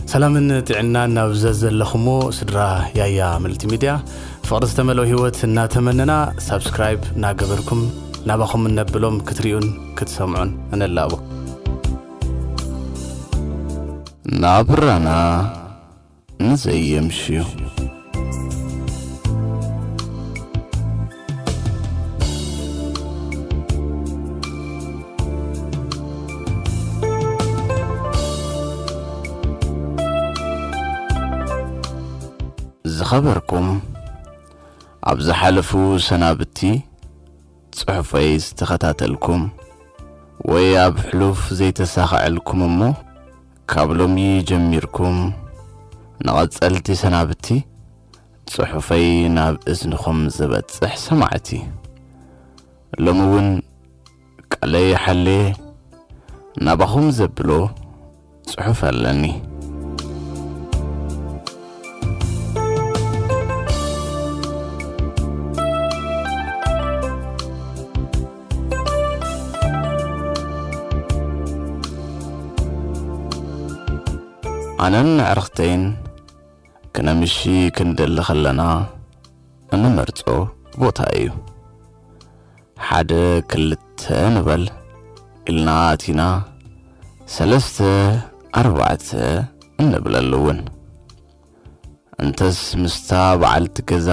ሰላምን ጥዕናን ናብ ዘዘለኹሞ ስድራ ያያ መልቲ ሚድያ ፍቕሪ ዝተመልኦ ህይወት እናተመነና ሳብስክራይብ እናገበርኩም ናባኹም እነብሎም ክትሪኡን ክትሰምዑን እነላቦ። ናብራና ንዘየምሽዩ። ዝኸበርኩም፣ ኣብ ዝሓለፉ ሰናብቲ ጽሑፈይ ዝተኸታተልኩም ወይ ኣብ ሕሉፍ ዘይተሳኸዐልኩም እሞ፣ ካብ ሎሚ ጀሚርኩም ንቐጸልቲ ሰናብቲ ጽሑፈይ ናብ እዝንኹም ዝበጽሕ ሰማዕቲ፣ ሎሚ እውን ቃለይ ሓልየ ናባኹም ዘብሎ ጽሑፍ ኣለኒ። ኣነን ኣዕርኽተይን ክነምሺ ክንደሊ ከለና እንመርጾ ቦታ እዩ። ሓደ ክልተ ንበል ኢልና ኣቲና፣ ሰለስተ ኣርባዕተ እንብለሉ እውን። እንተስ ምስታ በዓልቲ ገዛ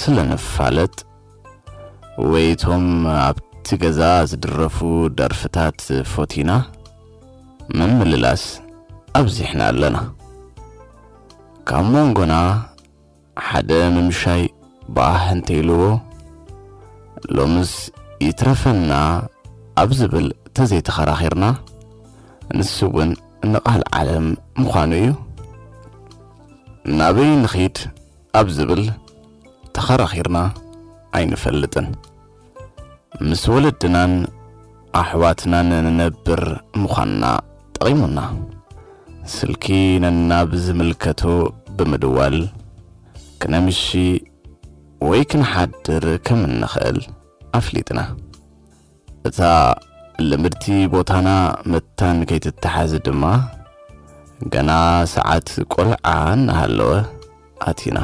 ስለ ንፋለጥ፣ ወይ እቶም ኣብቲ ገዛ ዝድረፉ ደርፍታት ፎቲና፣ ምምልላስ ኣብዚሕና ኣለና። ካብ መንጎና ሓደ ምምሻይ ባህ እንተኢልዎ፣ ሎምስ ይትረፈና ኣብ ዝብል ተዘይተኸራኺርና፣ ንሱ እውን ንቓል ዓለም ምዃኑ እዩ። ናበይ ንኺድ ኣብ ዝብል ተኸራኺርና ኣይንፈልጥን። ምስ ወለድናን ኣሕዋትናን ንነብር ምዃንና ጠቒሙና። ስልኪ ነናብ ዝምልከቶ ብምድዋል፣ ክነምሺ ወይ ክንሓድር ከም እንኽእል ኣፍሊጥና። እታ ልምድቲ ቦታና መታን ከይትተሓዝ ድማ፣ ገና ሰዓት ቆልዓ እናሃለወ ኣቲና።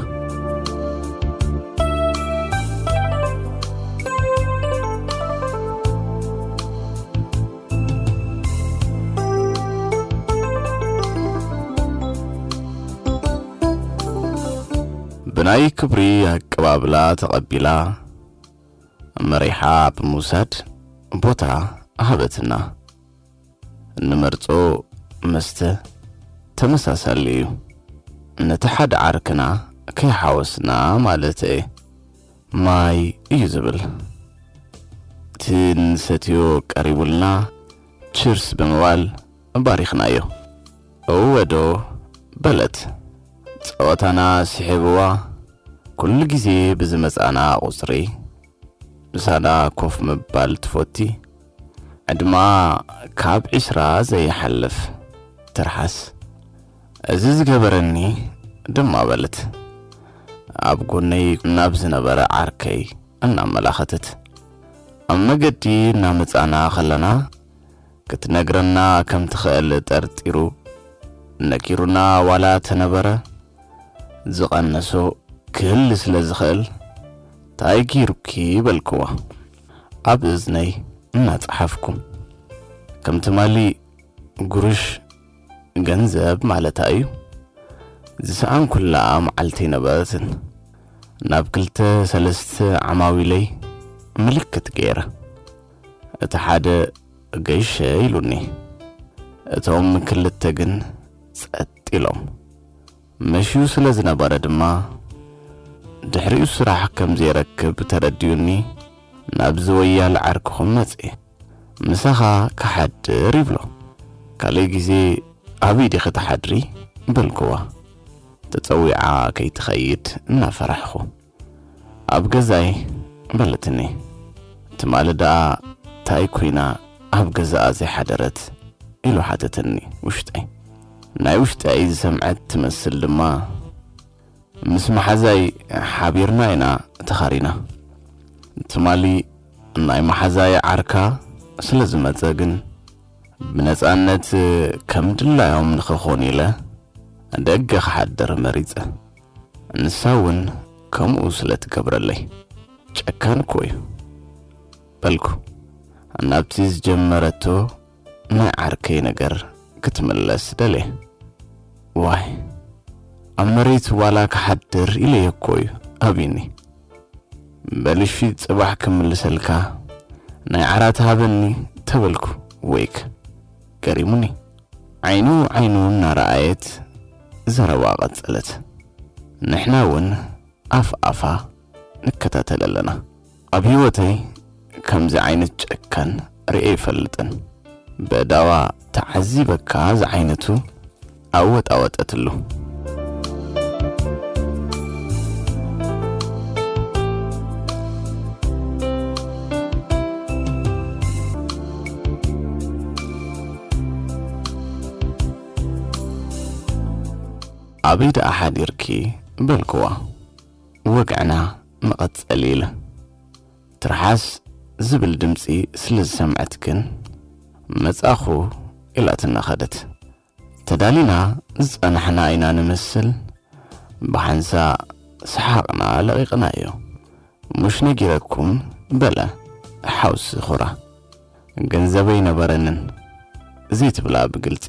ብናይ ክብሪ ኣቀባብላ ተቐቢላ፣ መሪሓ ብምውሳድ ቦታ ሃበትና። እንመርጾ መስተ ተመሳሳሊ እዩ። ነቲ ሓደ ዓርክና ከይሓወስና ማለት እየ። ማይ እዩ ዝብል። እቲ እንሰትዮ ቀሪቡልና ችርስ ብምባል ባሪኽናዮ። እወ ዶ በለት። ጸወታና ስሒብዋ፣ ኩሉ ግዜ ብዝመጻና ቁጽሪ ምሳና ኮፍ ምባል ትፈቲ። ዕድማ ካብ ዒስራ ዘይሓልፍ ትርሓስ። እዚ ዝገበረኒ ድማ በለት፣ ኣብ ጎነይ ናብ ዝነበረ ዓርከይ እናመላኸተት። ኣብ መገዲ እናመጻና ከለና ክትነግረና ከም ትኽእል ጠርጢሩ ነጊሩና ዋላ ተነበረ፣ ዝቐነሶ ክህሊ ስለ ዝኽእል፣ "ታይ ጊሩኪ?" በልክዋ፣ ኣብ እዝነይ እናጸሓፍኩ። ከም ትማሊ ጉርሽ ገንዘብ ማለታ እዩ። ዝሰኣንኩላ መዓልቲ ኣይነበረትን። ናብ ክልተ ሰለስተ ዓማዊለይ ምልክት ገይረ። እቲ ሓደ ገይሸ ኢሉኒ። እቶም ክልተ ግን ጸጥ ኢሎም። መሽዩ ስለ ዝነበረ ድማ፣ ድሕሪኡ ስራሕ ከም ዘይረክብ ተረዲኡኒ፣ ናብዚ ወያል ዓርክኹም መጽኤ። "ምሳኻ ክሓድር?" ይብሎ። ካልእ ግዜ "ኣበይ ዲኺ ትሓድሪ?" በልክዋ፣ ተጸዊዓ ከይትኸይድ እናፈራሕኹ። "ኣብ ገዛይ" በለትኒ። ትማሊ ደኣ ታይ ኮይና ኣብ ገዛኣ ዘይሓደረት? ኢሉ ሓተተኒ ውሽጠይ። ናይ ውሽጠይ ዝሰምዐት ትመስል ድማ፣ "ምስ መሓዛይ ሓቢርና ኢና ተኻሪና። ትማሊ ናይ መሓዛይ ዓርካ ስለ ዝመጸ ግን፣ ብነጻነት ከም ድላዮም ንኽኾን ኢለ ደገ ክሓድር መሪጸ። ንሳ እውን ከምኡ ስለ ትገብረለይ። ጨካን እኮ እዩ በልኩ። ናብቲ ዝጀመረቶ ናይ ዓርከይ ነገር ክትምለስ ደልየ። ዋይ፣ ኣብ መሬት ዋላ ክሓድር ኢለዮ እኮ እዩ ኣብዩኒ። በልፊት ጽባሕ ክምልሰልካ ናይ ዓራት ሃበኒ ተበልኩ። ወይክ ገሪሙኒ። ዓይኑ ዓይኑ እናረኣየት ዘረባ ቀጸለት። ንሕና እውን ኣፍ ኣፋ ንከታተል ኣለና። ኣብ ህይወተይ ከምዚ ዓይነት ጨካን ርእየ ይፈልጥን። በዳዋ ተዓዚበካ ዝዓይነቱ ኣወጣወጠትሉ። ኣበይ ደኣ ሓዲርኪ በልክዋ። ወግዕና መቐጸሊ ኢለ። ትርሓስ ዝብል ድምጺ ስለ ዝሰምዐት ግን መጻኹ ኢላትና ኸደት። ተዳሊና ዝጸናሕና ኢና ንመስል። ብሓንሳ ሰሓቕና ለቒቕናዮ። "ሙሽ ነጊረኩም?" በለ ሓውሲ ኹራ። "ገንዘብ ኣይነበረንን" ዘይትብላ ብግልጺ።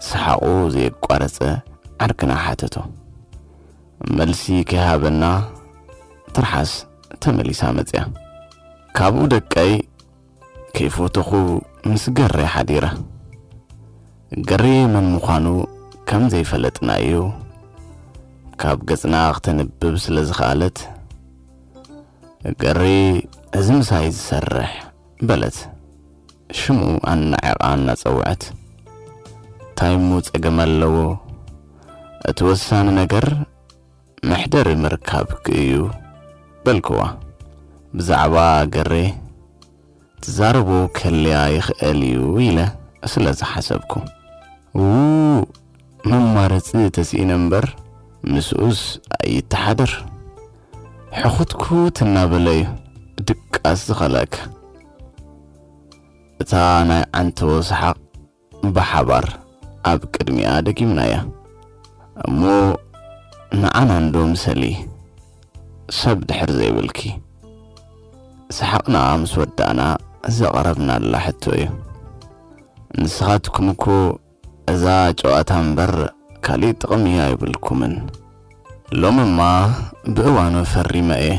ሰሓቑ ዘየቋረጸ ዓርክና ሓተቶ። መልሲ ከይሃበና ትርሓስ ተመሊሳ መጽያ። ካብኡ ደቀይ ከይፈተኹ ምስ ገሬ ሓዲረ። ገሬ መን ምዃኑ ከም ዘይፈለጥናዮ ካብ ገጽና ክተንብብ ስለ ዝኸኣለት፣ "ገሬ፣ እዚ ምሳይ ዝሰርሕ" በለት ሽሙ ኣናዒቓ እናጸውዐት። "እንታይ እሞ ጸገም ኣለዎ? እቲ ወሳኒ ነገር መሕደሪ ምርካብኪ እዩ" በልክዋ። ብዛዕባ ገሬ ትዛረቦ ክህልያ ይኽእል እዩ ኢለ ስለ ዝሓሰብኩ። "ው፣ መማረጺ ተስኢነ እምበር ምስኡስ ኣይተሓደር። ሕኹትኩት እናበለ እዩ ድቃስ ዝኸልአካ።" እታ ናይ ዓንተቦ ሰሓቕ ብሓባር ኣብ ቅድሚኣ ደጊምናያ። "እሞ ንዓና እንዶ ምሰሊ፣ ሰብ ድሕር ዘይብልኪ?" ሰሓቕና ምስ ወዳእና ዘቕረብናላ ሕቶ እዩ። "ንስኻትኩም እኮ እዛ ጨዋታ እምበር ካሊእ ጥቕሚ ኣይብልኩምን። ሎምማ ብእዋኑ ፈሪመ እየ።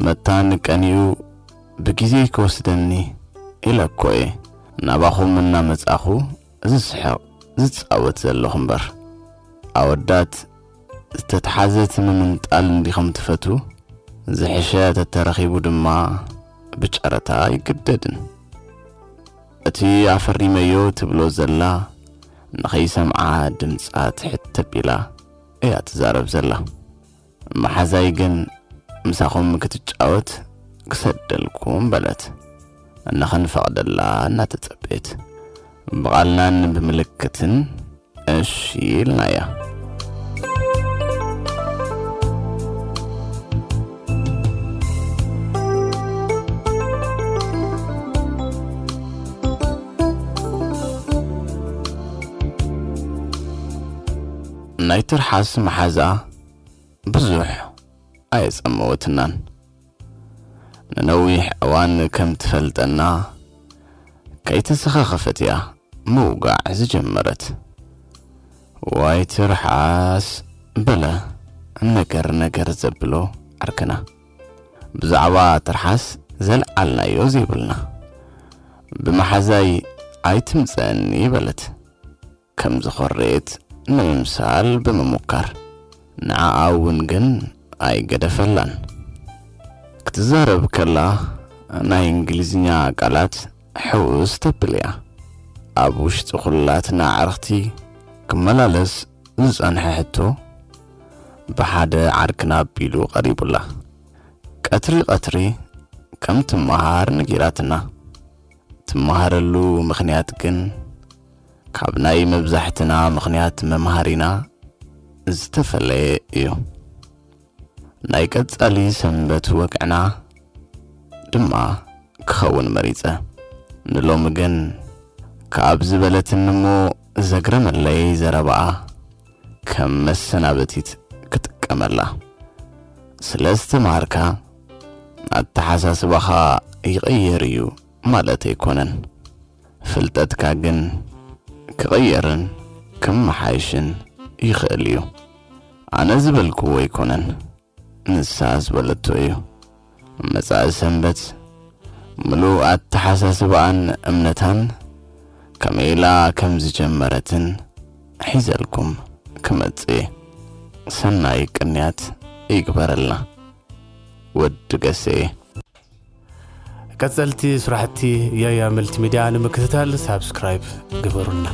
መታን ቀኒኡ ብግዜ ክወስደኒ ኢለ እኮ እየ ናባኹም እናመጻኹ ዝስሕቕ ዝጻወት ዘለኹ እምበር። ኣወዳት ዝተትሓዘት ምምንጣል እንዲኹም ትፈትዉ? ዝሕሸ ተተረኺቡ ድማ ብጨረታ ይግደድን። እቲ ኣፈሪመዮ ትብሎ ዘላ ንኸይሰምዓ ድምጻ ትሕት ኣቢላ እያ ትዛረብ ዘላ። መሓዛይ ግን ምሳኹም ክትጫወት ክሰደልኩም በለት። ንኽንፈቕደላ እናተጸበየት ብቓልናን ብምልክትን እሺ ኢልናያ። ናይ ትርሓስ መሓዛ ብዙሕ ኣየጸመወትናን። ንነዊሕ እዋን ከም ትፈልጠና ከይተሰኻኸፈት እያ ምውጋዕ ዝጀመረት። "ዋይ ትርሓስ" በለ ነገር ነገር ዘብሎ ዓርክና። ብዛዕባ ትርሓስ ዘልዓልናዮ ዘይብልና። ብመሓዛይ "ኣይትምጸኒ" በለት። ከም ዝኾረየት ንምምሳል ብምሙካር፣ ንዓኣ እውን ግን ኣይገደፈላን። ክትዛረብ ከላ ናይ እንግሊዝኛ ቃላት ሕውስ ተብል እያ። ኣብ ውሽጢ ኩላትና ኣዕርኽቲ ክመላለስ ዝጸንሐ ሕቶ ብሓደ ዓርክና ኣቢሉ ቀሪቡላ። ቀትሪ ቀትሪ ከም ትመሃር ነጊራትና። ትመሃረሉ ምኽንያት ግን ካብ ናይ መብዛሕትና ምኽንያት መምሃሪና ዝተፈለየ እዩ። ናይ ቀጻሊ ሰንበት ወግዕና ድማ ክኸውን መሪጸ። ንሎሚ ግን ካብ ዝበለትኒ እሞ ዘግረመለይ ዘረባኣ ከም መሰናበቲት ክጥቀመላ። ስለ ዝተምሃርካ ኣተሓሳስባኻ ይቕየር እዩ ማለት ኣይኮነን። ፍልጠትካ ግን ክቕየርን ክመሓይሽን ይኽእል እዩ። ኣነ ዝበልክዎ ኣይኮነን፣ ንሳ ዝበለቶ እዩ። መጻኢ ሰንበት ምሉእ ኣተሓሳስባኣን እምነታን ከመይ ኢላ ከም ዝጀመረትን ሒዘልኩም ክመጽእ እየ። ሰናይ ቅንያት ይግበረልና። ወዲ ገሴ። ቀጸልቲ ስራሕቲ ያያ መልቲ ሚድያ ንምክትታል ሳብስክራይብ ግበሩና።